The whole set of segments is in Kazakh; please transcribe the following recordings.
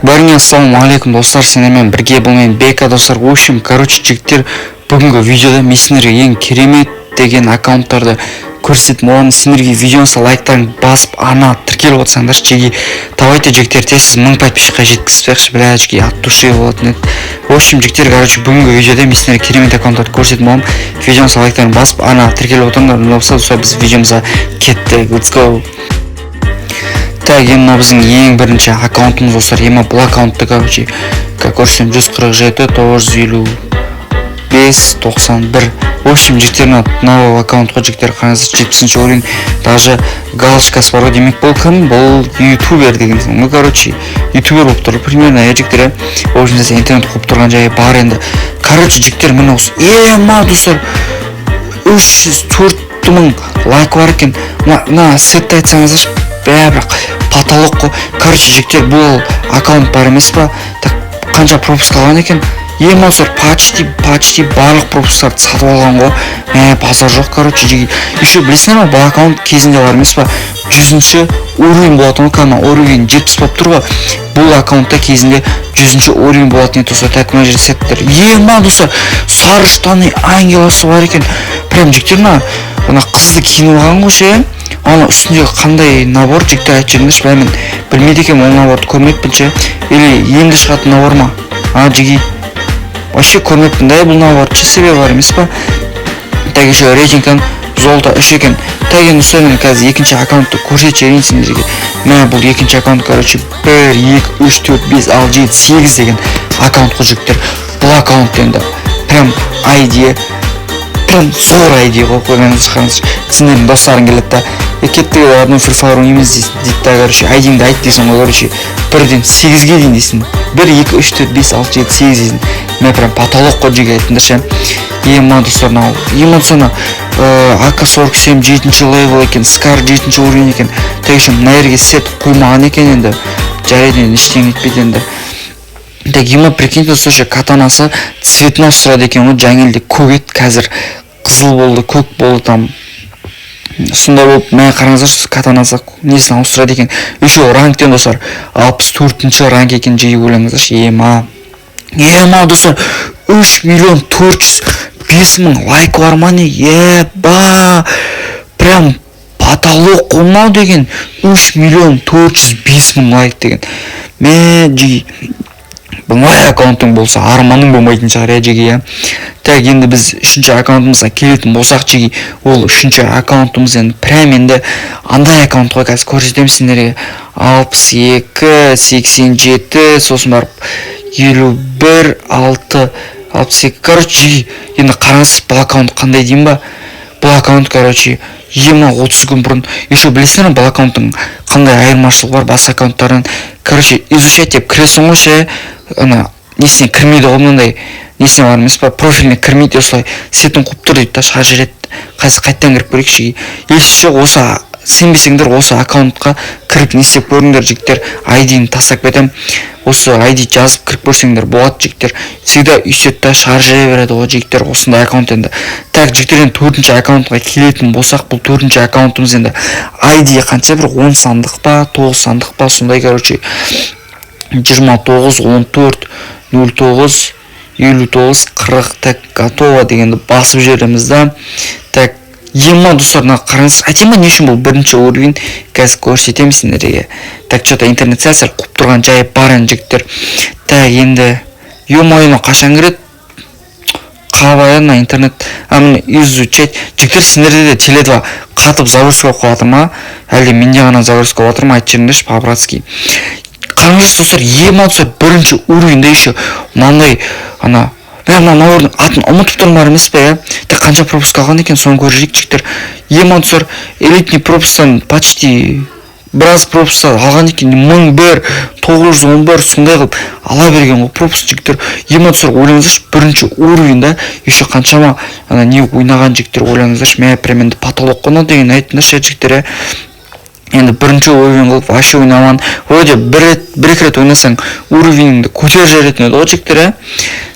Бәріңе ассалаумағалейкум, достар! Сендермен бірге бұл мен, Бека, достар. В общем, короче, жігіттер, бүгінгі видеода мен сендерге ең керемет деген аккаунттарды көрсететін боламын. Сендерге видеоны лайктарын басып, ана тіркеліп отырсаңдаршы, жеге. Давайте, жігіттер, тез 1000 подписчикқа жеткізіп, бля, жеге, от души болатын еді. В общем, жігіттер, короче, бүгінгі видеода мен сендерге керемет аккаунттарды көрсететін боламын. Видеоны лайктарын басып, ана тіркеліп отырыңдар. Болса, достар, біз видеомызға кеттік, let's go. Так, енді мынау біздің ең бірінші аккаунтымыз, достар. Ема, бұл аккаунтты, короче, как көрсем, 147 955 91. В общем, жігіттер, мынау аккаунт қой, жігіттер. Қараңыздар, 70-ші уровень, даже галочкасы бар ғой. Демек, бұл кім? Бұл ютубер деген. Ну, короче, ютубер болып тұр примерно, иә, жігіттер, иә. В общем, интернет қуып тұрған жайы бар енді. Короче, жігіттер, міне осы. Ема, достар, 304 000 лайк бар екен. Мына сетті айтсаңыздаршы, бә, бірақ потолок қой. Короче, жігіттер, бұл аккаунт бар емес па? Так, қанша пропуск алған екен? Ема, достар, почти барлық пропусктарды сатып алған ғой, мә, базар жоқ. Короче, жеге, еще білесіңдер ма, бұл аккаунт кезінде бар емес па, 100-ші уровень болатын ғой. Кәдімгі уровень 70 болып тұр ғой. Бұл аккаунтта кезінде 100-ші уровень болатын еді, достар. Так, мына жерде сеттер. Ема, достар, сары штаны ангеласы бар екен. Прям, жігіттер, мына қызды киініп алған ғой ше. Ана үстіндегі қандай набор, жігіттер, айтып жіберіңдерші, бля, мен білмейді екенмін, ол наборды көрмеппін ше. Или енді шығатын набор ма? А, жиги, вообще көрмеппін да бұл наборды ше, себебі бар емес па. Так, еще рейтингтен золото 3 екен. Так, енді, достар, мен қазір екінші аккаунтты көрсетіп жіберейін сендерге. Мә, бұл екінші аккаунт, короче, бір, екі, үш, төрт, бес, алты, жеті, сегіз деген аккаунт қой, жігіттер. Бұл аккаунт енді прям ID, прям зор ID ғой. Қойғаныңыз, қараңызшы, сендердің достарың келеді да: «Е, кеттік, одну Free Fire ойнаймыз», – дейді да. Короче, айдиңді айт дейсің ғой. Короче, 1-ден 8-ге дейін дейсің: бір, екі, үш, төрт, бес, алты, жеті, сегіз дейсің. Мә, прям потолок қой, жеге, айтыңдаршы. Ема, достар, мынау, ема, достар, мынау АК-47 жетінші левел екен, скар жетінші уровень екен. Так, еще мына жерге сет қоймаған екен енді. Жарайды, енді ештеңе етпейді енді. Так, ема, прикиньте, достар, ше, катанасы цветін ауыстырады екен ғой. Жаңа елде көк еді, қазір қызыл болды, көк болды, там сондай болып. Мә, қараңыздаршы, катанасы несін ауыстырады екен. Еще рангтен, достар, 64-ші ранг екен, жиі, ойлаңыздаршы. Ема, ема, достар, 3 405 000 лайк бар ма, не? Еба, прям потолок қой мынау деген. 3 405 000 лайк деген, мә, жиги, бұндай аккаунтың болса, арманың болмайтын шығар, иә, жеге, иә. Так, енді біз үшінші аккаунтымызға келетін болсақ, жеге, ол үшінші аккаунтымыз енді прям енді андай аккаунт қой, қазір көрсетемін сендерге. 62, 87, сосын барып 51, 6, 62. Короче, жеге, енді қараңыз, бұл аккаунт қандай деймін ба? Бұл аккаунт, короче, ема, 30 күн бұрын. Еще білесіңдер ме, бұл аккаунттың қандай айырмашылығы бар басқа аккаунттардан? Короче, изучать деп кіресің ғой ше, ана несіне кірмейді ғой, мынандай несіне бар емес па, профиліне кірмейді. Осылай сетін қуып тұр дейді да, шығарып жібереді. Қазір қайтадан кіріп көрейікші. Есі жоқ, осы сенбесеңдер, осы аккаунтқа кіріп не істеп көріңдер, жігіттер. Айдиін тастап кетемін, осы айди жазып кіріп көрсеңдер болады, жігіттер. Всегда өйстеді да, шығарып жібере береді ғой, жігіттер, осындай аккаунт енді. Так, жігіттер, енді төртінші аккаунтқа келетін болсақ, бұл төртінші аккаунтымыз енді айди қанша, бір 10 сандық па, тоғыз сандық па, сондай. Короче, 29, 14, 09, 59, 40. Так, готово дегенді басып жібереміз да. Так, ема, достар, мына қараңыз, айтайын ба, не үшін бұл бірінші уровень? Қазір көрсетемін сендерге. Так, че то интернет сәл сәл қуып тұрған жайы бар енді, жігіттер. Так, енді, ё-моё, мынау қашан кіреді? Қалай мына интернет? А, міне, изучать. Жігіттер, сендерде де Теле 2 қатып, загрузка болып қалып жатыр ма, әлде менде ғана загрузка болып жатыр ма? Айтып жіберіңдерші по братски. Қараңыздаршы, достар, ема, достар, бірінші уровеньде еще мынандай ана, мә, мына набордың атын ұмытып тұрмын бар емес па, иә. Так, қанша пропуск алған екен, соны көріп жіберейік, жігіттер. Ема, достар, элитный пропусктан почти біраз пропуск алған екен, 1001 911, сондай қылып ала берген ғой пропуск, жігіттер. Ема, достар, ойлаңыздаршы, бірінші уровень да еще қаншама ана не ойнаған, жігіттер, ойлаңыздаршы. Мә, прям енді потолок қой мынау деген, айттыңдаршы, жігіттер, иә. Енді бірінші уровень қылып вообще ойнамаған. Вроде бір рет, бір екі рет ойнасаң, уровеньіңді көтеріп жіберетін еді ғой, жігіттер, иә.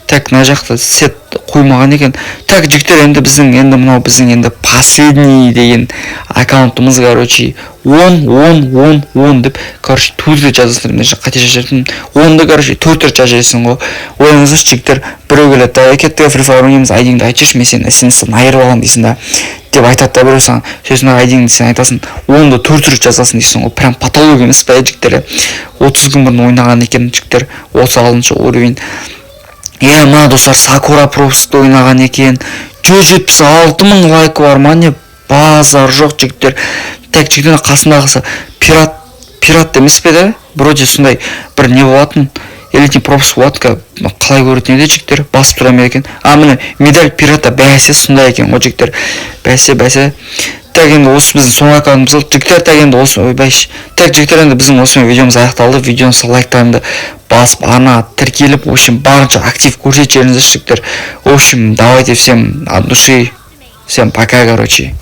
Так, мына жақта сет қоймаған екен. Так, жігіттер, енді біздің, енді мынау біздің енді последний деген аккаунтымыз. Короче, 10, 10, 10, 10 деп, короче, төрт рет жазасыңдар. Мына жақта қате жазып жібердім. 10-ды, короче, төрт рет жазып жібересің ғой. Ойлаңыздаршы, жігіттер, біреу келеді да: «Кеттік, Фри Фаер ойнаймыз, айдиңді айтып жіберші, мен сені СМС-тан айырып аламын», — дейсің да, деп айтады да біреу саған. Сосын айдиңді сен айтасың, 10-ды төрт рет жазасың дейсің ғой. Прям патология емес па, жігіттер? 30 күн бұрын ойнаған екен, жігіттер, 36-уровень. Иә, мына достар, Сакура пропускты ойнаған екен. 176 000 лайкі бар ма, не, базар жоқ, жігіттер. Так, жігіттер, қасындағысы пират, пират емес пе да? Вроде сондай бір не болатын, элитный пропуск болады. Қалай көретін еді, жігіттер, басып тұра ма екен? А, міне, медаль пирата, бәсе, сондай екен ғой, жігіттер, бәсе, бәсе. Так, енді осы біздің соңғы аккаунтымыз болды, жігіттер. Так, енді осы, ойбай. Так, жігіттер, енді біздің осымен видеомыз аяқталды. Видеоны лайктарыңды басып, арнаға тіркеліп, в общем, барынша актив көрсетіп жіберіңіздерші, жігіттер. В общем, давайте, всем от души, всем пока, короче.